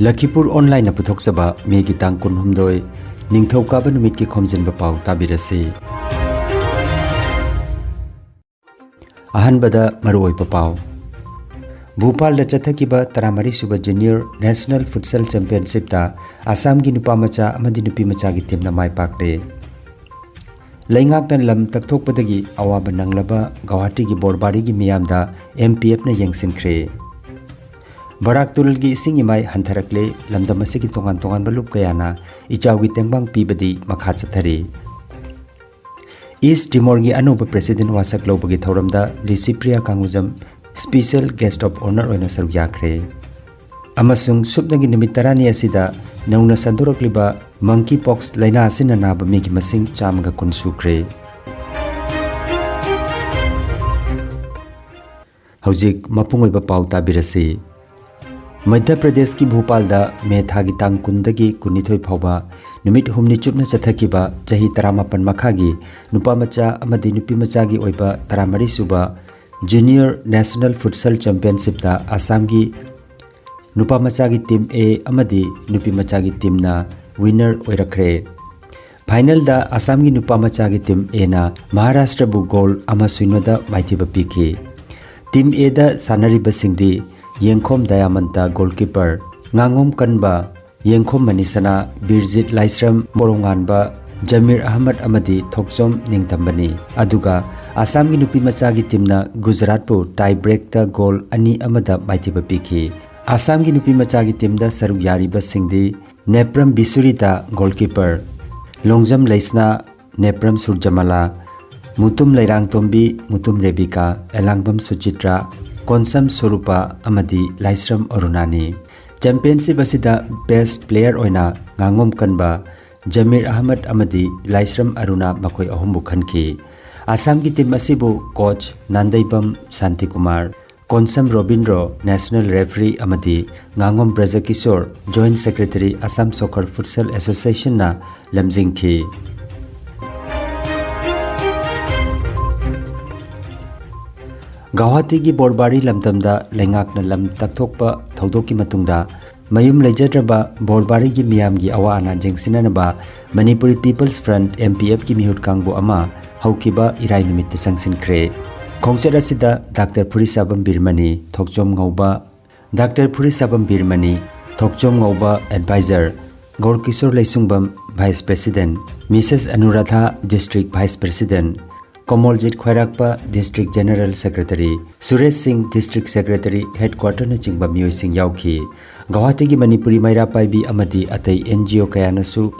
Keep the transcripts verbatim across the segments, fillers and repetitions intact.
ꯂꯈꯤꯄꯨꯔ ꯑꯣꯟꯂꯥꯏꯟꯅ ꯄꯨꯊꯣꯛꯆꯕ ꯃꯦꯒꯤ ꯇꯥꯡ ꯀꯨꯟꯍꯨꯝꯗꯣꯏ, ꯅꯤꯡꯊꯧꯀꯥꯕ ꯅꯨꯃꯤꯠꯀꯤ ꯈꯣꯝꯖꯤꯟꯕ ꯄꯥꯎ ꯇꯥꯕꯤꯔꯁꯤ꯫ ꯑꯍꯥꯟꯕꯗ ꯃꯔꯨꯑꯣꯏꯕ ꯄꯥꯎ꯫ ꯚꯣꯄꯥꯜꯗ ꯆꯠꯊꯈꯤꯕ ꯇꯔꯥꯃꯔꯤ ꯁꯨꯕ ꯖꯨꯅꯤꯌꯔ ꯅꯦꯁꯅꯦꯜ ꯐꯨꯠꯁꯜ ꯆꯦꯝꯄꯤꯌꯟꯁꯤꯞꯇ ꯑꯁꯥꯝꯒꯤ ꯅꯨꯄꯥ ꯃꯆꯥ ꯑꯃꯗꯤ ꯅꯨꯄꯤ ꯃꯆꯥꯒꯤ ꯇꯤꯝꯅ ꯃꯥꯏ ꯄꯥꯛꯂꯦ꯫ ꯂꯩꯉꯥꯛꯅ ꯂꯝ ꯇꯛꯊꯣꯛꯄꯗꯒꯤ ꯑꯋꯥꯕ ꯅꯪꯂꯕ ꯒꯧꯍꯥꯇꯤꯒꯤ ꯕꯣꯔꯕꯥꯔꯤꯒꯤ ꯃꯤꯌꯥꯝꯗ ꯑꯦꯝ ꯄꯤ ꯑꯦꯐꯅ ꯌꯦꯡꯁꯤꯟꯈ꯭ꯔꯦ꯫ ꯕꯔꯥꯛ ꯇꯨꯔꯦꯜꯒꯤ ꯏꯁꯤꯡ ꯏꯃꯥꯏ ꯍꯟꯊꯔꯛꯂꯦ, ꯂꯝꯗꯝ ꯑꯁꯤꯒꯤ ꯇꯣꯉꯥꯟ ꯇꯣꯉꯥꯟꯕ ꯂꯨꯞ ꯀꯌꯥꯅ ꯏꯆꯥꯎꯒꯤ ꯇꯦꯡꯕꯥꯡ ꯄꯤꯕꯗꯤ ꯃꯈꯥ ꯆꯠꯊꯔꯤ꯫ ꯏꯁ ꯇꯤꯃꯣꯔꯒꯤ ꯑꯅꯧꯕ ꯄ꯭ꯔꯦꯁꯤꯗꯦꯟꯠ ꯋꯥꯁꯛ ꯂꯧꯕꯒꯤ ꯊꯧꯔꯝꯗ Lisipriya Kangujam special guest of honour ꯑꯣꯏꯅ ꯁꯔꯨꯛ ꯌꯥꯈ꯭ꯔꯦ꯫ ꯑꯃꯁꯨꯡ ꯁꯨꯞꯅꯒꯤ ꯅꯨꯃꯤꯠ ꯇꯔꯥꯅꯤ ꯑꯁꯤꯗ ꯅꯧꯅ ꯁꯟꯗꯣꯔꯛꯂꯤꯕ ꯃꯪꯀꯤ ꯄꯣꯛꯁ ꯂꯥꯏꯅꯥ ꯑꯁꯤꯅ ꯅꯥꯕ ꯃꯤꯒꯤ ꯃꯁꯤꯡ ꯆꯥꯝꯃꯒ ꯀꯨꯟ ꯁꯨꯈ꯭ꯔꯦ꯫ ꯍꯧꯖꯤꯛ ꯃꯄꯨꯡ ꯑꯣꯏꯕ ꯄꯥꯎ ꯇꯥꯕꯤꯔꯁꯤ꯫ ꯃꯙ꯭ꯌ ꯄ꯭ꯔꯗꯦꯁꯀꯤ ꯚꯣꯄꯥꯜꯗ ꯃꯦ ꯊꯥꯒꯤ ꯇꯥꯡ ꯀꯨꯟꯗꯒꯤ ꯀꯨꯟꯅꯤꯊꯣꯏ ꯐꯥꯎꯕ ꯅꯨꯃꯤꯠ ꯍꯨꯝꯅꯤ ꯆꯨꯞꯅ ꯆꯠꯊꯈꯤꯕ ꯆꯍꯤ ꯇꯔꯥꯃꯥꯄꯟ ꯃꯈꯥꯒꯤ ꯅꯨꯄꯥ ꯃꯆꯥ ꯑꯃꯗꯤ ꯅꯨꯄꯤ ꯃꯆꯥꯒꯤ ꯑꯣꯏꯕ ꯇꯔꯥꯃꯔꯤ ꯁꯨꯕ ꯖꯨꯅꯤꯌꯔ ꯅꯦꯁꯅꯦꯜ ꯐꯨꯠꯁꯜ ꯆꯦꯝꯄꯤꯌꯟꯁꯤꯞꯇ ꯑꯁꯥꯝꯒꯤ ꯅꯨꯄꯥ ꯃꯆꯥꯒꯤ ꯇꯤꯝ ꯑꯦ ꯑꯃꯗꯤ ꯅꯨꯄꯤ ꯃꯆꯥꯒꯤ ꯇꯤꯝꯅ ꯋꯤꯟꯅꯔ ꯑꯣꯏꯔꯛꯈ꯭ꯔꯦ꯫ ꯐꯥꯏꯅꯦꯜꯗ ꯑꯁꯥꯝꯒꯤ ꯅꯨꯄꯥ ꯃꯆꯥꯒꯤ ꯇꯤꯝ ꯑꯦꯅ ꯃꯍꯥꯔꯥꯁꯇ꯭ꯔꯕꯨ ꯒꯣꯜ ꯑꯃ ꯁꯨꯏꯅꯣꯗ ꯃꯥꯏꯊꯤꯕ ꯄꯤꯈꯤ꯫ ꯇꯤꯝ ꯑꯦꯗ ꯁꯥꯟꯅꯔꯤꯕꯁꯤꯡꯗꯤ ꯌꯦꯡꯈꯣꯝ ꯗꯌꯥꯃꯟꯇ ꯒꯣꯜꯀꯤꯄꯔ, ꯉꯥꯉꯣꯝ ꯀꯟꯕ ꯌꯦꯡꯈꯣꯝ ꯃꯅꯤꯁꯅꯥ, ꯕꯤꯔꯖꯤꯠ ꯂꯥꯏꯁ꯭ꯔꯝ, ꯄꯣꯔꯣꯉꯥꯟꯕ ꯖꯃꯤꯔ ꯑꯍꯃꯗ ꯑꯃꯗꯤ ꯊꯣꯛꯆꯣꯝ ꯅꯤꯡꯇꯝꯕꯅꯤ꯫ ꯑꯗꯨꯒ ꯑꯁꯥꯝꯒꯤ ꯅꯨꯄꯤ ꯃꯆꯥꯒꯤ ꯇꯤꯝꯅ ꯒꯨꯖꯔꯥꯠꯄꯨ ꯇꯥꯏ ꯕ꯭ꯔꯦꯛꯇ ꯒꯣꯜ ꯑꯅꯤ ꯑꯃꯗ ꯃꯥꯏꯊꯤꯕ ꯄꯤꯈꯤ꯫ ꯑꯁꯥꯝꯒꯤ ꯅꯨꯄꯤ ꯃꯆꯥꯒꯤ ꯇꯤꯝꯗ ꯁꯔꯨꯛ ꯌꯥꯔꯤꯕꯁꯤꯡꯗꯤ ꯅꯦꯄ꯭ꯔꯝ ꯕꯤꯁꯨꯔꯤꯇꯥ ꯒꯣꯜꯀꯤꯄꯔ, ꯂꯣꯡꯖꯝ ꯂꯩꯁꯅꯥ, ꯅꯦꯄ꯭ꯔꯝ ꯁꯨꯔꯖꯃꯂꯥ, ꯃꯨꯇꯨꯝ ꯂꯩꯔꯥꯡꯇꯣꯝꯕꯤ, ꯃꯨꯇꯨꯝ ꯔꯦꯕꯤꯀꯥ, ꯑꯦꯂꯥꯡꯕꯝ ꯁꯨꯆꯤꯇ꯭ꯔꯥ, ꯀꯣꯟꯁꯝ ꯁꯣꯔꯨꯄꯥ ꯑꯃꯗꯤ ꯂꯥꯏꯁ꯭ꯔꯝ ꯑꯔꯨꯅꯥꯅꯤ꯫ ꯆꯦꯝꯄꯤꯌꯟꯁꯤꯞ ꯑꯁꯤꯗ ꯕꯦꯁ꯭ꯠ ꯄ꯭ꯂꯦꯌꯔ ꯑꯣꯏꯅ ꯉꯥꯉꯣꯝ ꯀꯟꯕ ꯖꯃꯤꯔ ꯑꯍꯃꯗ ꯑꯃꯗꯤ ꯂꯥꯏꯁ꯭ꯔꯝ ꯑꯔꯨꯅꯥ ꯃꯈꯣꯏ ꯑꯍꯨꯝꯕꯨ ꯈꯟꯈꯤ꯫ ꯑꯁꯥꯝꯒꯤ ꯇꯤꯝ ꯑꯁꯤꯕꯨ coach Nandeibam Shantikumar, Konsam Robindro, national referee, ꯑꯃꯗꯤ ꯉꯥꯉꯣꯝ ꯕ꯭ꯔꯖꯀꯤꯁꯣꯔ, ꯖꯣꯏꯟꯠ ꯁꯦꯀ꯭ꯔꯦꯇꯔꯤ, ꯑꯁꯥꯝ ꯁꯣꯀꯔ ꯐꯨꯠꯁꯜ ꯑꯦꯁꯣꯁꯤꯌꯦꯁꯟꯅ ꯂꯝꯖꯤꯡꯈꯤ꯫ ꯒꯧꯍꯥꯇꯤꯒꯤ ꯕꯣꯔꯕꯥꯔꯤ ꯂꯝꯗꯝꯗ ꯂꯩꯉꯥꯛꯅ ꯂꯝ ꯇꯛꯊꯣꯛꯄ ꯊꯧꯗꯣꯛꯀꯤ ꯃꯇꯨꯡꯗ ꯃꯌꯨꯝ ꯂꯩꯖꯗ꯭ꯔꯕ ꯕꯣꯔꯕꯥꯔꯤꯒꯤ ꯃꯤꯌꯥꯝꯒꯤ ꯑꯋꯥ ꯑꯅꯥ ꯌꯦꯡꯁꯤꯟꯅꯅꯕ ꯃꯅꯤꯄꯨꯔꯤ ꯄꯤꯄꯜꯁ ꯐ꯭ꯔꯟꯠ, MPF, ꯀꯤ ꯃꯤꯍꯨꯠ ꯀꯥꯡꯕꯨ ꯑꯃ ꯍꯧꯈꯤꯕ ꯏꯔꯥꯏ ꯅꯨꯃꯤꯠꯇ ꯆꯪꯁꯤꯟꯈ꯭ꯔꯦ꯫ ꯈꯣꯡꯆꯠ ꯑꯁꯤꯗ ꯗꯥꯛꯇꯔ ꯐꯨꯔꯤꯁꯥꯕꯝ ꯕꯤꯔꯃꯅꯤ, ꯊꯣꯛꯆꯣꯝ ꯉꯧꯕ, ꯗꯥꯛꯇꯔ ꯐꯨꯔꯤꯁꯥꯕꯝ ꯕꯤꯔꯃꯅꯤ, ꯊꯣꯛꯆꯣꯝ ꯉꯧꯕ advisor, Gourakishor Leishungbam vice president, Mrs Anuradha district vice president, Kamoljit Khwairakpa district general secretary, Suresh Singh district secretary ꯍꯦꯗꯀ꯭ꯋꯥꯇꯔꯅꯆꯤꯡꯕ ꯃꯤꯑꯣꯏꯁꯤꯡ ꯌꯥꯎꯈꯤ꯫ ꯒꯧꯍꯥꯇꯤꯒꯤ ꯃꯅꯤꯄꯨꯔꯤ ꯃꯩꯔꯥ ꯄꯥꯏꯕꯤ ꯑꯃꯗꯤ ꯑꯇꯩ NGO ꯀꯌꯥꯅꯁꯨ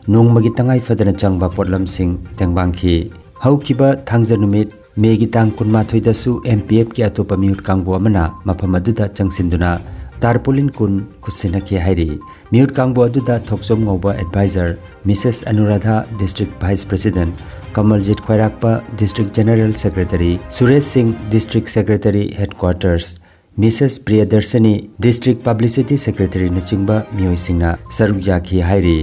ꯅꯣꯡꯃꯒꯤ ꯇꯉꯥꯏ ꯐꯗꯅ ꯆꯪꯕ ꯄꯣꯠꯂꯝꯁꯤꯡ ꯇꯦꯡꯕꯥꯡꯈꯤ꯫ ꯍꯧꯈꯤꯕ ꯊꯥꯡꯖ ꯅꯨꯃꯤꯠ ꯃꯦꯒꯤ ꯇꯥꯡ ꯀꯨꯟꯃꯥꯊꯣꯏꯗꯁꯨ MPF ꯀꯤ ꯑꯇꯣꯞꯄ ꯃꯤꯍꯨꯠ ꯀꯥꯡꯕꯨ ꯑꯃꯅ ꯃꯐꯝ ꯑꯗꯨꯗ ꯆꯪꯁꯤꯟꯗꯨꯅ ꯇꯥꯔꯄꯣꯂꯤꯟ ꯀꯨꯟ ꯈꯨꯠꯁꯤꯟꯅꯈꯤ ꯍꯥꯏꯔꯤ꯫ ꯃꯤꯍꯨꯠ ꯀꯥꯡꯕꯨ ꯑꯗꯨꯗ ꯊꯣꯛꯆꯣꯝ ꯉꯧꯕ advisor Mrs Anuradha, district vice president Kamaljit Khwairakpa, district general secretary Suresh Singh, district secretary headquarters, Mrs Priyadarshini, district publicity ꯁꯦꯀ꯭ꯔꯦꯇꯔꯤꯅꯆꯤꯡꯕ ꯃꯤꯑꯣꯏꯁꯤꯡꯅ ꯁꯔꯨꯛ ꯌꯥꯈꯤ ꯍꯥꯏꯔꯤ꯫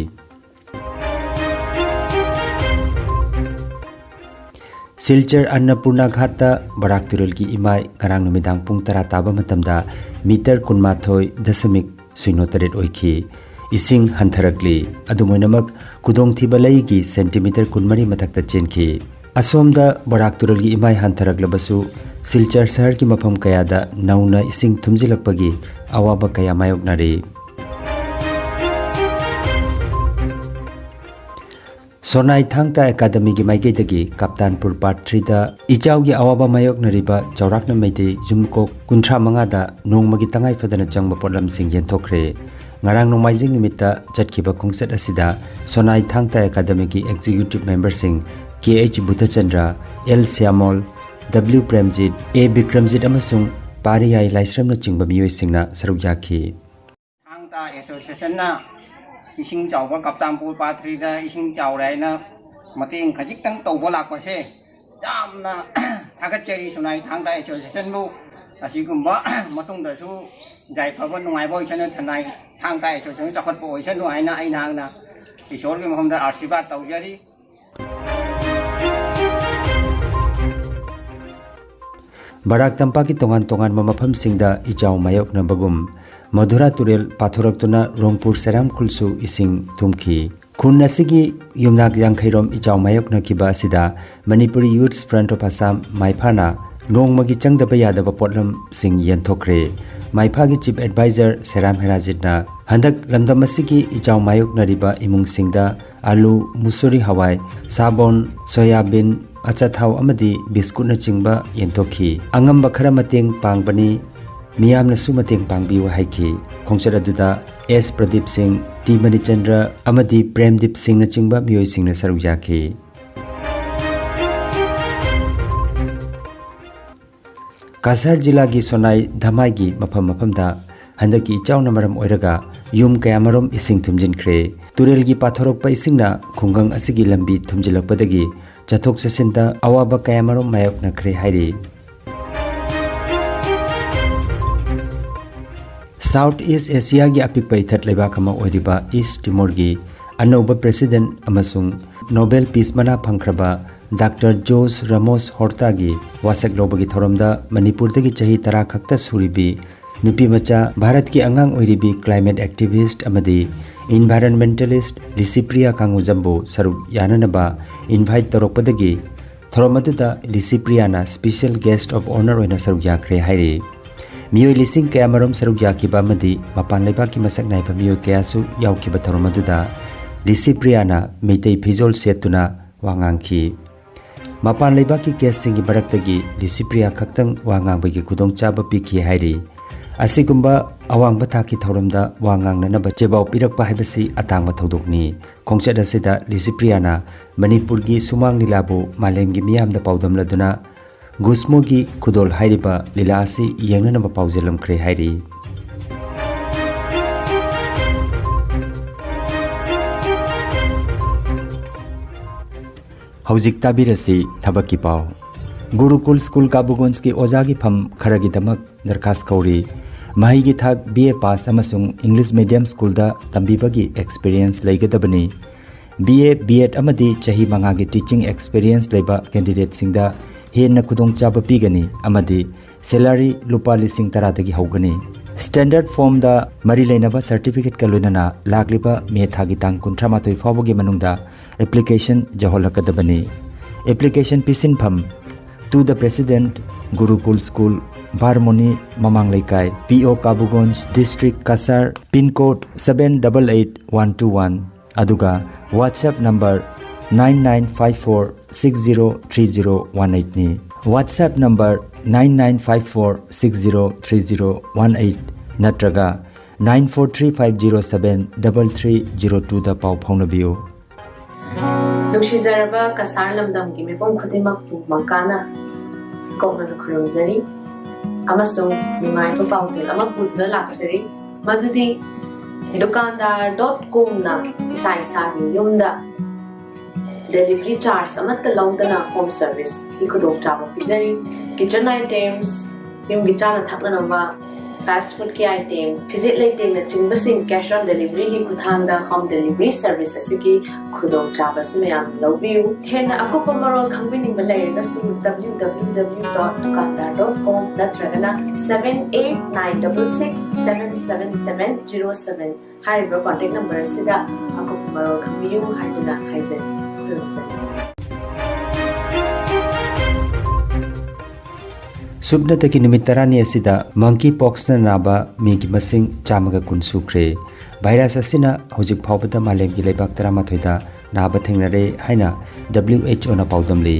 ꯁꯤꯜꯆꯔ ꯑꯟꯅꯄꯨꯔꯅꯥ ꯘꯥꯠꯇ ꯕꯔꯥꯛ ꯇꯨꯔꯦꯜꯒꯤ ꯏꯃꯥꯏ ꯉꯔꯥꯡ ꯅꯨꯃꯤꯗꯥꯡ ꯄꯨꯡ ꯇꯔꯥ ꯇꯥꯕ ꯃꯇꯝꯗ ꯃꯤꯇꯔ ꯀꯨꯟꯃꯥꯊꯣꯏ ꯗꯁꯃꯤꯛ ꯁꯤꯅꯣ ꯇꯔꯦꯠ ꯑꯣꯏꯈꯤ꯫ ꯏꯁꯤꯡ ꯍꯟꯊꯔꯛꯂꯤ꯫ ꯑꯗꯨꯝ ꯑꯣꯏꯅꯃꯛ, ꯈꯨꯗꯣꯡꯊꯤꯕ ꯂꯩꯒꯤ ꯁꯦꯟꯇꯤꯃꯤꯇꯔ ꯀꯨꯟꯃꯔꯤ ꯃꯊꯛꯇ ꯆꯦꯟꯈꯤ꯫ ꯑꯁꯣꯝꯗ ꯕꯔꯥꯛ ꯇꯨꯔꯦꯜꯒꯤ ꯏꯃꯥꯏ ꯍꯟꯊꯔꯛꯂꯕꯁꯨ ꯁꯤꯜꯆꯔ ꯁꯍꯔꯒꯤ ꯃꯐꯝ ꯀꯌꯥꯗ ꯅꯧꯅ ꯏꯁꯤꯡ ꯊꯨꯝꯖꯤꯜꯂꯛꯄꯒꯤ ꯑꯋꯥꯕ ꯀꯌꯥ ꯃꯥꯌꯣꯛꯅꯔꯤ꯫ ꯁꯣꯅꯥꯏ ꯊꯥꯡ ꯇꯥ ꯑꯦꯀꯥꯗꯃꯤꯒꯤ ꯃꯥꯏꯀꯩꯗꯒꯤ ꯀꯞꯇꯥꯟꯄꯨꯔ ꯄꯥꯔꯠ ꯊ꯭ꯔꯤꯗ ꯏꯆꯥꯎꯒꯤ ꯑꯋꯥꯕ ꯃꯥꯌꯣꯛꯅꯔꯤꯕ ꯆꯥꯎꯔꯥꯛꯅ ꯃꯩꯇꯩ ꯌꯨꯝꯀꯣꯛ ꯀꯨꯟꯊ꯭ꯔꯥ ꯃꯉꯥꯗ ꯅꯣꯡꯃꯒꯤ ꯇꯉꯥꯏ ꯐꯗꯅ ꯆꯪꯕ ꯄꯣꯠꯂꯝꯁꯤꯡ ꯌꯦꯟꯊꯣꯛꯈ꯭ꯔꯦ꯫ ꯉꯔꯥꯡ ꯅꯣꯡꯃꯥꯏꯖꯤꯡ ꯅꯨꯃꯤꯠꯇ ꯆꯠꯈꯤꯕ ꯈꯣꯡꯆꯠ ꯑꯁꯤꯗ ꯁꯣꯅꯥꯏ ꯊꯥꯡ ꯇꯥ ꯑꯦꯀꯥꯗꯃꯤꯒꯤ executive members K H Budhachandra, L Shyamol, W Premjit, A Bikramjit ꯑꯃꯁꯨꯡ ꯄꯥꯔꯤꯌꯥꯏ ꯂꯥꯏꯁ꯭ꯔꯝꯅꯆꯤꯡꯕ ꯃꯤꯑꯣꯏꯁꯤꯡꯅ ꯁꯔꯨꯛ ꯌꯥꯈꯤ꯫ ꯊꯥꯡ ꯇꯥ ꯑꯦꯁꯣꯁꯤꯌꯦꯁꯟꯅ ꯏꯁꯤꯡ ꯆꯥꯎꯕ ꯀꯞꯇꯥꯟꯄꯨꯔ ꯄꯥꯔꯠ ꯊ꯭ꯔꯤꯗ ꯏꯁꯤꯡ ꯆꯥꯎꯔꯦ ꯍꯥꯏꯅ ꯃꯇꯦꯡ ꯈꯖꯤꯛꯇꯪ ꯇꯧꯕ ꯂꯥꯛꯄꯁꯦ ꯌꯥꯝꯅ ꯊꯥꯒꯠꯆꯔꯤ꯫ ꯁꯣꯅꯥꯏ ꯊꯥꯡ ꯇꯥ ꯑꯦꯁꯣꯁꯤꯌꯦꯁꯟꯕꯨ ꯑꯁꯤꯒꯨꯝꯕ ꯃꯇꯨꯡꯗꯁꯨ ꯌꯥꯏꯐꯕ ꯅꯨꯡꯉꯥꯏꯕ ꯑꯣꯏꯁꯅꯨ, ꯁꯣꯅꯥꯏ ꯊꯥꯡ ꯇꯥ ꯑꯦꯁꯣꯁꯤꯌꯦꯁꯟ ꯆꯥꯎꯈꯠꯄ ꯑꯣꯏꯁꯅꯨ ꯍꯥꯏꯅ ꯑꯩ ꯅꯍꯥꯛꯅ ꯏꯁꯣꯔꯒꯤ ꯃꯐꯝꯗ ꯑꯥꯁꯤꯔꯕꯥꯗ ꯇꯧꯖꯔꯤ꯫ ꯕꯔꯥꯛ ꯇꯝꯄꯥꯛꯀꯤ ꯇꯣꯉꯥꯟ ꯇꯣꯉꯥꯟꯕ ꯃꯐꯝꯁꯤꯡꯗ ꯏꯆꯥꯎ ꯃꯥꯌꯣꯛꯅꯕꯒꯨꯝ, ꯃꯙꯨꯔꯥ ꯇꯨꯔꯦꯜ ꯄꯥꯊꯣꯔꯛꯇꯨꯅ ꯔꯣꯡꯄꯨꯔ ꯁꯦꯔꯥꯝꯈꯨꯜꯁꯨ ꯏꯁꯤꯡ ꯊꯨꯝꯈꯤ꯫ ꯈꯨꯟ ꯑꯁꯤꯒꯤ ꯌꯨꯝꯅꯥꯛ ꯌꯥꯡꯈꯩꯔꯣꯝ ꯏꯆꯥꯎ ꯃꯥꯌꯣꯛꯅꯈꯤꯕ ꯑꯁꯤꯗ Manipuri Youths Front of Assam, ꯃꯥꯏꯐꯥꯅ ꯅꯣꯡꯃꯒꯤ ꯆꯪꯗꯕ ꯌꯥꯗꯕ ꯄꯣꯠꯂꯝꯁꯤꯡ ꯌꯦꯟꯊꯣꯛꯈ꯭ꯔꯦ꯫ ꯃꯥꯏꯐꯥꯒꯤ Chief Advisor ꯁꯦꯔꯥꯝ ꯍꯦꯔꯥꯖꯤꯠꯅ ꯍꯟꯗꯛ ꯂꯝꯗꯝ ꯑꯁꯤꯒꯤ ꯏꯆꯥꯎ ꯃꯥꯌꯣꯛꯅꯔꯤꯕ ꯏꯃꯨꯡꯁꯤꯡꯗ ꯑꯥꯂꯨ, ꯃꯨꯁꯨꯔꯤ ꯍꯋꯥꯏ, ꯁꯥꯕꯣꯟ, ꯁꯣꯌꯥꯕꯤꯟ, ꯑꯆꯥꯊꯥꯎ ꯑꯃꯗꯤ ꯕꯤꯁꯀꯨꯠꯅꯆꯤꯡꯕ ꯌꯦꯟꯊꯣꯛꯈꯤ꯫ ꯑꯉꯝꯕ ꯈꯔ ꯃꯇꯦꯡ ꯄꯥꯡꯕꯅꯤ, ꯃꯤꯌꯥꯝꯅꯁꯨ ꯃꯇꯦꯡ ꯄꯥꯡꯕꯤꯌꯨ ꯍꯥꯏꯈꯤ꯫ ꯈꯣꯡꯆꯠ ꯑꯗꯨꯗ ꯑꯦꯁ ꯄ꯭ꯔꯗꯤꯞ ꯁꯤꯡ, ꯇꯤ ꯃꯅꯤꯆꯟꯗ꯭ꯔ ꯑꯃꯗꯤ ꯄ꯭ꯔꯦꯝꯗꯤꯞ ꯁꯤꯡꯅꯆꯤꯡꯕ ꯃꯤꯑꯣꯏꯁꯤꯡꯅ ꯁꯔꯨꯛ ꯌꯥꯈꯤ꯫ ꯀꯁꯥꯔ ꯖꯤꯂꯥꯒꯤ ꯁꯣꯅꯥꯏ ꯙꯃꯥꯏꯒꯤ ꯃꯐꯝ ꯃꯐꯝꯗ ꯍꯟꯗꯛꯀꯤ ꯏꯆꯥꯎꯅ ꯃꯔꯝ ꯑꯣꯏꯔꯒ ꯌꯨꯝ ꯀꯌꯥꯃꯔꯨꯝ ꯏꯁꯤꯡ ꯊꯨꯝꯖꯤꯟꯈ꯭ꯔꯦ꯫ ꯇꯨꯔꯦꯜꯒꯤ ꯄꯥꯊꯣꯔꯛꯄ ꯏꯁꯤꯡꯅ ꯈꯨꯡꯒꯪ ꯑꯁꯤꯒꯤ ꯂꯝꯕꯤ ꯊꯨꯝꯖꯤꯜꯂꯛꯄꯗꯒꯤ ꯆꯠꯊꯣꯛ ꯆꯠꯁꯤꯟꯗ ꯑꯋꯥꯕ ꯀꯌꯥꯃꯔꯨꯝ ꯃꯥꯌꯣꯛꯅꯈ꯭ꯔꯦ ꯍꯥꯏꯔꯤ꯫ South East Asiaꯒꯤ ꯑꯄꯤꯛꯄ ꯏꯊꯠ ꯂꯩꯕꯥꯛ ꯑꯃ ꯑꯣꯏꯔꯤꯕ ꯏꯁ ꯇꯤꯃꯣꯔꯒꯤ ꯑꯅꯧꯕ President ꯑꯃꯁꯨꯡ Nobel Peace ꯃꯅꯥ ꯐꯪꯈ꯭ꯔꯕ ꯗꯥꯛꯇꯔ ꯖꯣꯁ ꯔꯥꯃꯣꯁ ꯍꯣꯔꯇꯥꯒꯤ ꯋꯥꯁꯛ ꯂꯧꯕꯒꯤ ꯊꯧꯔꯝꯗ ꯃꯅꯤꯄꯨꯔꯗꯒꯤ ꯆꯍꯤ ꯇꯔꯥ ꯈꯛꯇ ꯁꯨꯔꯤꯕꯤ ꯅꯨꯄꯤꯃꯆꯥ, ꯚꯥꯔꯠꯀꯤ ꯑꯉꯥꯡ ꯑꯣꯏꯔꯤꯕꯤ climate activist ꯑꯃꯗꯤ environmentalist ꯂꯤꯁꯤꯄ꯭ꯔꯤꯌꯥ ꯀꯥꯡꯉꯨꯖꯝꯕꯨ ꯁꯔꯨꯛ ꯌꯥꯅꯅꯕ invite ꯇꯧꯔꯛꯄꯗꯒꯤ ꯊꯧꯔꯝ ꯑꯗꯨꯗ ꯂꯤꯁꯤꯄ꯭ꯔꯤꯌꯥꯅ Special Guest of Honour ꯑꯣꯏꯅ ꯁꯔꯨꯛ ꯌꯥꯈ꯭ꯔꯦ ꯍꯥꯏꯔꯤ꯫ ꯃꯤꯑꯣꯏ ꯂꯤꯁꯤꯡ ꯀꯌꯥꯃꯔꯨꯝ ꯁꯔꯨꯛ ꯌꯥꯈꯤꯕ ꯑꯃꯗꯤ ꯃꯄꯥꯟ ꯂꯩꯕꯥꯛꯀꯤ ꯃꯁꯛ ꯅꯥꯏꯕ ꯃꯤꯑꯣꯏ ꯀꯌꯥꯁꯨ ꯌꯥꯎꯈꯤꯕ ꯊꯧꯔꯝ ꯑꯗꯨꯗ ꯂꯤꯁꯤꯄ꯭ꯔꯤꯌꯥꯅ ꯃꯩꯇꯩ ꯐꯤꯖꯣꯜ ꯁꯦꯠꯇꯨꯅ ꯋꯥ ꯉꯥꯡꯈꯤ꯫ ꯃꯄꯥꯟ ꯂꯩꯕꯥꯛꯀꯤ guestꯁꯤꯡꯒꯤ ꯃꯔꯛꯇꯒꯤ ꯂꯤꯁꯤꯄ꯭ꯔꯤꯌꯥ ꯈꯛꯇꯪ ꯋꯥ ꯉꯥꯡꯕꯒꯤ ꯈꯨꯗꯣꯡꯆꯥꯕ ꯄꯤꯈꯤ ꯍꯥꯏꯔꯤ꯫ ꯑꯁꯤꯒꯨꯝꯕ ꯑꯋꯥꯡꯕ ꯊꯥꯛꯀꯤ ꯊꯧꯔꯝꯗ ꯋꯥ ꯉꯥꯡꯅꯅꯕ ꯆꯦꯕꯥꯎ ꯄꯤꯔꯛꯄ ꯍꯥꯏꯕꯁꯤ ꯑꯇꯥꯡꯕ ꯊꯧꯗꯣꯛꯅꯤ꯫ ꯈꯣꯡꯆꯠ ꯑꯁꯤꯗ ꯂꯤꯁꯤꯄ꯭ꯔꯤꯌꯥꯅ ꯃꯅꯤꯄꯨꯔꯒꯤ ꯁꯨꯃꯥꯡ ꯂꯤꯂꯥꯕꯨ ꯃꯥꯂꯦꯝꯒꯤ ꯃꯤꯌꯥꯝꯗ ꯄꯥꯎꯗꯝꯂꯗꯨꯅ ꯒꯨꯁꯃꯣꯒꯤ ꯈꯨꯗꯣꯜ ꯍꯥꯏꯔꯤꯕ ꯂꯤꯂꯥ ꯑꯁꯤ ꯌꯦꯡꯅꯅꯕ ꯄꯥꯎꯖꯦꯜꯂꯝꯈ꯭ꯔꯦ ꯍꯥꯏꯔꯤ꯫ ꯍꯧꯖꯤꯛ ꯇꯥꯕꯤꯔꯁꯤ ꯊꯕꯛꯀꯤ ꯄꯥꯎ꯫ ꯒꯨꯔꯨꯀꯨꯜ ꯁ꯭ꯀꯨꯜ ꯀꯥꯕꯨꯒꯣꯟꯁꯀꯤ ꯑꯣꯖꯥꯒꯤ ꯐꯝ ꯈꯔꯒꯤꯗꯃꯛ ꯗꯔꯈꯥꯁ ꯀꯧꯔꯤ꯫ ꯃꯍꯩꯒꯤ ꯊꯥꯛ B A pass ꯑꯃꯁꯨꯡ English medium ꯁ꯭ꯀꯨꯜꯗ ꯇꯝꯕꯤꯕꯒꯤ experience ꯂꯩꯒꯗꯕꯅꯤ꯫ B A, B Ed ꯑꯃꯗꯤ ꯆꯍꯤ ꯃꯉꯥꯒꯤ teaching experience ꯂꯩꯕ candidateꯁꯤꯡꯗ ꯍꯦꯟꯅ ꯈꯨꯗꯣꯡꯆꯥꯕ ꯄꯤꯒꯅꯤ ꯑꯃꯗꯤ salary ꯂꯨꯄꯥ ꯂꯤꯁꯤꯡ ꯇꯔꯥꯗꯒꯤ ꯍꯧꯒꯅꯤ꯫ Standard formꯗ ꯃꯔꯤ ꯂꯩꯅꯕ certificateꯀ ꯂꯣꯏꯅꯅ ꯂꯥꯛꯂꯤꯕ ꯃꯦ ꯊꯥꯒꯤ ꯇꯥꯡ ꯀꯨꯟꯊ꯭ꯔꯥ ꯃꯥꯊꯣꯏ ꯐꯥꯎꯕꯒꯤ ꯃꯅꯨꯡꯗ application ꯌꯧꯍꯜꯂꯛꯀꯗꯕꯅꯤ꯫ Application ꯄꯤꯁꯤꯟꯐꯝ: To the President, Gurukul School, ꯕꯥꯔꯃꯣꯅꯤ ꯃꯃꯥꯡ ꯂꯩꯀꯥꯏ, P O Kabugonj, District Cachar, Pin Code seven double eight one two one꯫ ꯑꯗꯨꯒ WhatsApp number nine nine five four six zero three zero one eight ꯅꯤ꯫ WhatsApp number nine nine five four six zero three zero one eight ꯅꯠꯇ꯭ꯔꯒ nine four three five zero seven double three zero twoꯗ ꯄꯥꯎ ꯐꯥꯎꯅꯕꯤꯌꯨ꯫ ꯅꯨꯡꯁꯤꯖꯔꯕ ꯀꯁꯥꯔ ꯂꯝꯗꯝꯒꯤ ꯃꯤꯄꯨꯝ ꯈꯨꯗꯤꯡꯃꯛꯄꯨ ꯃꯪꯀꯥꯅ ꯀꯣꯛꯅꯅ ꯈꯨꯔꯨꯝꯖꯔꯤ ꯑꯃꯁꯨꯡ ꯅꯨꯡꯉꯥꯏꯕ ꯄꯥꯎꯖꯦꯜ ꯑꯃ ꯄꯨꯗꯨꯅ ꯂꯥꯛꯆꯔꯤ꯫ ꯃꯗꯨꯗꯤ ꯗꯨꯀꯥꯟꯗꯥꯔ ꯗꯣꯠ ꯀꯣꯝꯅ ꯏꯁꯥ ꯏꯁꯥꯒꯤ ꯌꯨꯝꯗ delivery charge ꯑꯃꯠꯇ ꯂꯧꯗꯅ home serviceꯀꯤ ꯈꯨꯗꯣꯡꯆꯥꯕ ꯄꯤꯖꯔꯤ꯫ Kitchen items, ꯌꯨꯝꯒꯤ ꯆꯥꯅ ꯊꯛꯅꯅꯕ, fast foodꯀꯤ items, ꯐꯤꯖꯦꯠ ꯂꯩꯇꯦꯡꯅꯆꯤꯡꯕꯁꯤꯡ cash on deliveryꯒꯤ ꯈꯨꯠꯊꯥꯡꯗ home delivery service ꯑꯁꯤꯒꯤ ꯈꯨꯗꯣꯡꯆꯥꯕ ꯑꯁꯤ ꯃꯌꯥꯝꯅ ꯂꯧꯕꯤꯌꯨ꯫ ꯍꯦꯟꯅ ꯑꯀꯨꯞꯄ ꯃꯔꯣꯜ ꯈꯪꯕꯤꯅꯤꯡꯕ ꯂꯩꯔꯒꯁꯨ W W W dot dukandar dot com ꯅꯠꯇ꯭ꯔꯒꯅ seven eight nine double six seven seven seven zero seven ꯍꯥꯏꯔꯤꯕ contact number ꯑꯁꯤꯗ ꯑꯀꯨꯞꯄ ꯃꯔꯣꯜ ꯈꯪꯕꯤꯌꯨ ꯍꯥꯏꯗꯨꯅ ꯍꯥꯏꯖꯔꯤ꯫ ꯈꯨꯔꯨꯝꯖꯔꯤ꯫ ꯁꯨꯞꯅꯇꯒꯤ ꯅꯨꯃꯤꯠ ꯇꯔꯥꯅꯤ ꯑꯁꯤꯗ monkey poxꯅ ꯅꯥꯕ ꯃꯤꯒꯤ ꯃꯁꯤꯡ ꯆꯥꯝꯃꯒ ꯀꯨꯟ ꯁꯨꯈ꯭ꯔꯦ꯫ ꯚꯥꯏꯔꯁ ꯑꯁꯤꯅ ꯍꯧꯖꯤꯛ ꯐꯥꯎꯕꯗ ꯃꯥꯂꯦꯝꯒꯤ ꯂꯩꯕꯥꯛ ꯇꯔꯥꯃꯥꯊꯣꯏꯗ ꯅꯥꯕ ꯊꯦꯡꯅꯔꯦ ꯍꯥꯏꯅ W H Oꯅ ꯄꯥꯎꯗꯝꯂꯤ꯫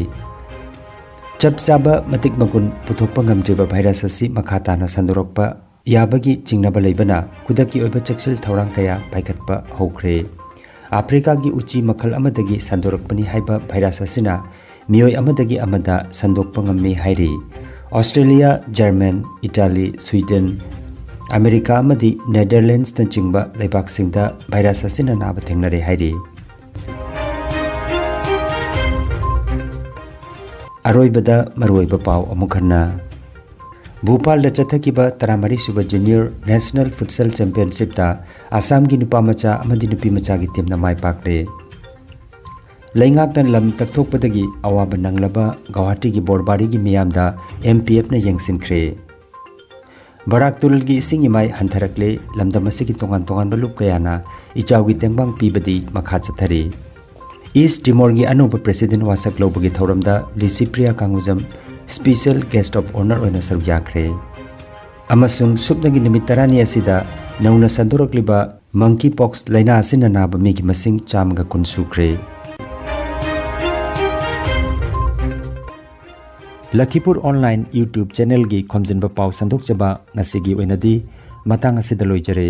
ꯆꯞ ꯆꯥꯕ ꯃꯇꯤꯛ ꯃꯒꯨꯟ ꯄꯨꯊꯣꯛꯄ ꯉꯝꯗ꯭ꯔꯤꯕ ꯚꯥꯏꯔꯁ ꯑꯁꯤ ꯃꯈꯥ ꯇꯥꯅ ꯁꯟꯗꯣꯔꯛꯄ ꯌꯥꯕꯒꯤ ꯆꯤꯡꯅꯕ ꯂꯩꯕꯅ ꯈꯨꯗꯛꯀꯤ ꯑꯣꯏꯕ ꯆꯦꯛꯁꯤꯜ ꯊꯧꯔꯥꯡ ꯀꯌꯥ ꯄꯥꯏꯈꯠꯄ ꯍꯧꯈ꯭ꯔꯦ꯫ ꯑꯐ꯭ꯔꯤꯀꯥꯒꯤ ꯎꯆꯤ ꯃꯈꯜ ꯑꯃꯗꯒꯤ ꯁꯟꯗꯣꯔꯛꯄꯅꯤ ꯍꯥꯏꯕ ꯚꯥꯏꯔꯁ ꯑꯁꯤꯅ ꯃꯤꯑꯣꯏ ꯑꯃꯗꯒꯤ ꯑꯃꯗ ꯁꯟꯗꯣꯛꯄ ꯉꯝꯃꯤ ꯍꯥꯏꯔꯤ꯫ Australia, German, Italy, Sweden, America ꯑꯃꯗꯤ ꯅꯦꯗꯔꯂꯦꯟꯗꯁꯅꯆꯤꯡꯕ ꯂꯩꯕꯥꯛꯁꯤꯡꯗ ꯚꯥꯏꯔꯁ ꯑꯁꯤꯅ ꯅꯥꯕ ꯊꯦꯡꯅꯔꯦ ꯍꯥꯏꯔꯤ꯫ ꯑꯔꯣꯏꯕꯗ ꯃꯔꯨꯑꯣꯏꯕ ꯄꯥꯎ ꯑꯃꯨꯛ ꯍꯟꯅ꯫ ꯚꯨꯄꯥꯜꯗ ꯆꯠꯊꯈꯤꯕ ꯇꯔꯥꯃꯔꯤ ꯁꯨꯕ Junior National Futsal Championshipꯇ ꯑꯁꯥꯝꯒꯤ ꯅꯨꯄꯥ ꯃꯆꯥ ꯑꯃꯗꯤ ꯅꯨꯄꯤ ꯃꯆꯥꯒꯤ teamꯅ ꯃꯥꯏ ꯄꯥꯛꯂꯦ꯫ ꯂꯩꯉꯥꯛꯅ ꯂꯝ ꯇꯛꯊꯣꯛꯄꯗꯒꯤ ꯑꯋꯥꯕ ꯅꯪꯂꯕ ꯒꯧꯍꯥꯇꯤꯒꯤ ꯕꯣꯔꯕꯥꯔꯤꯒꯤ ꯃꯤꯌꯥꯝꯗ M P Fꯅ ꯌꯦꯡꯁꯤꯟꯈ꯭ꯔꯦ꯫ ꯕꯔꯥꯛ ꯇꯨꯔꯦꯜꯒꯤ ꯏꯁꯤꯡ ꯏꯃꯥꯏ ꯍꯟꯊꯔꯛꯂꯦ꯫ ꯂꯝꯗꯝ ꯑꯁꯤꯒꯤ ꯇꯣꯉꯥꯟ ꯇꯣꯉꯥꯟꯕ ꯂꯨꯞ ꯀꯌꯥꯅ ꯏꯆꯥꯎꯒꯤ ꯇꯦꯡꯕꯥꯡ ꯄꯤꯕꯗꯤ ꯃꯈꯥ ꯆꯠꯊꯔꯤ꯫ ꯏꯁ ꯇꯤꯃꯣꯔꯒꯤ ꯑꯅꯧꯕ ꯄ꯭ꯔꯦꯁꯤꯗꯦꯟ ꯋꯥꯁꯛ ꯂꯧꯕꯒꯤ ꯊꯧꯔꯝꯗ Lisipriya ꯀꯥꯡꯒꯨꯖꯝ special guest of honour ꯑꯣꯏꯅ ꯁꯔꯨꯛ ꯌꯥꯈ꯭ꯔꯦ꯫ ꯑꯃꯁꯨꯡ ꯁꯨꯞꯅꯒꯤ ꯅꯨꯃꯤꯠ ꯇꯔꯥꯅꯤ ꯑꯁꯤꯗ ꯅꯧꯅ ꯁꯟꯗꯣꯔꯛꯂꯤꯕ monkeypox ꯂꯥꯏꯅꯥ ꯑꯁꯤꯅ ꯅꯥꯕ ꯃꯤꯒꯤ ꯃꯁꯤꯡ ꯆꯥꯝꯃꯒ ꯀꯨꯟ ꯁꯨꯈ꯭ꯔꯦ꯫ ꯂꯈꯤꯄꯨꯔ online YouTube channelꯒꯤ ꯈꯣꯝꯖꯤꯟꯕ ꯄꯥꯎ ꯁꯟꯗꯣꯛꯆꯕ ꯉꯁꯤꯒꯤ ꯑꯣꯏꯅꯗꯤ ꯃꯇꯥꯡ ꯑꯁꯤꯗ ꯂꯣꯏꯖꯔꯦ꯫